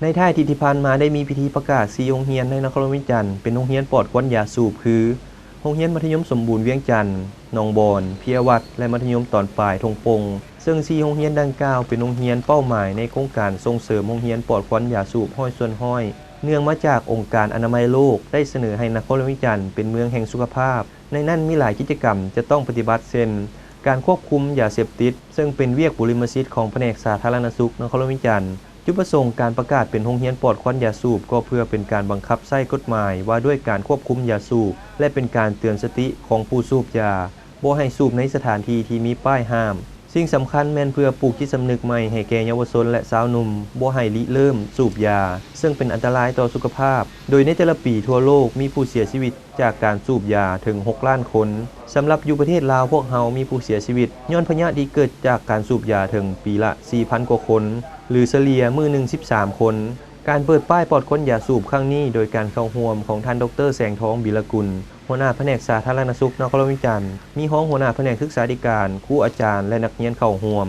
ໃນທ້າຍທິດທີ່ຜ່ານມາ ໄດ້ມີພິທີປະກາດ ສີ່ໂຮງຮຽນໃນນະຄອນຫຼວງວຽງຈັນ ເປັນໂຮງຮຽນປອດຄວັນຢາສູບ ຄື ໂຮງຮຽນມັດທະຍົມສົມບູນວຽງຈັນ, ໜອງບອນ, ເພັຍວັດ ແລະ ມັດທະຍົມຕອນປາຍທົ່ງປົ່ງ, ເຊິ່ງສີ່ໂຮງຮຽນດັ່ງກ່າວ ເປັນໂຮງຮຽນເປົ້າໝາຍໃນໂຄງການສົ່ງເສີມໂຮງຮຽນປອດຄວັນຢາສູບ ຮ້ອຍສ່ວນຮ້ອຍ ເນື່ອງມາຈາກອົງການອະນາໄມໂລກ ໄດ້ສະເໜີໃຫ້ນະຄອນຫຼວງວຽງຈັນ ເປັນເມືອງແຫ່ງສຸຂະພາບ. ໃນນັ້ນມີຫຼາຍກິດຈະກຳຈະຕ້ອງປະຕິບັດ ເຊັ່ນ ການຄວບຄຸມຢາເສບຕິດ ເຊິ່ງເປັນວຽກບຸລິມະສິດຂອງພະແນກສາທາລະນະສຸກນະຄອນຫຼວງວຽງຈັນ. ຈຸດປະສົງການປະກາດເປັນໂຮງຮຽນປອດຄວັນຢາສູບ ກໍເພື່ອເປັນການບັງຄັບໃຊ້ກົດໝາຍວ່າດ້ວຍການຄວບຄຸມຢາສູບ ແລະ ເປັນການເຕືອນສະຕິຂອງຜູ້ສູບຢາ ບໍ່ໃຫ້ສູບໃນສະຖານທີ່ທີ່ມີປ້າຍຫ້າມ. ສິ່ງສຳຄັນແມ່ນເພື່ອປູກຈິດສຳນຶກໃໝ່ໃຫ້ແກ່ເຍົາວະຊົນ ແລະ ຊາວໜຸ່ມ ບໍ່ໃຫ້ລິເລີ່ມສູບຢາ ເຊິ່ງເປັນອັນຕະລາຍຕໍ່ສຸຂະພາບ. ໂດຍໃນແຕ່ລະປີທົ່ວໂລກມີຜູ້ເສຍຊີວິດຈາກການສູບຢາເຖິງຫົກລ້ານຄົນ. ສຳລັບຢູ່ປະເທດລາວພວກເຮົາມີຜູ້ເສຍຊີວິດຍ້ອນພະຍາດທີ່ເກີດຈາກການສູບຢາເຖິງປີລະສີ່ພັນກວ່າຄົນ ຫຼື ສະເລ່ຍມື້ໜຶ່ງສິບສາມຄົນ. ການເປີດປ້າຍປອດຄວັນຢາສູບຄັ້ງນີ້ ໂດຍການເຂົ້າຮ່ວມຂອງທ່ານ ດຣ ແສງທອງ ບີລະກຸນ ຫົວໜ້າພະແນກສາທາລະນະສຸກນະຄອນຫຼວງວຽງຈັນ, ມີຮອງຫົວໜ້າພະແນກສຶກສາທິການ, ຄູອາຈານ ແລະ ນັກຮຽນເຂົ້າຮ່ວມ.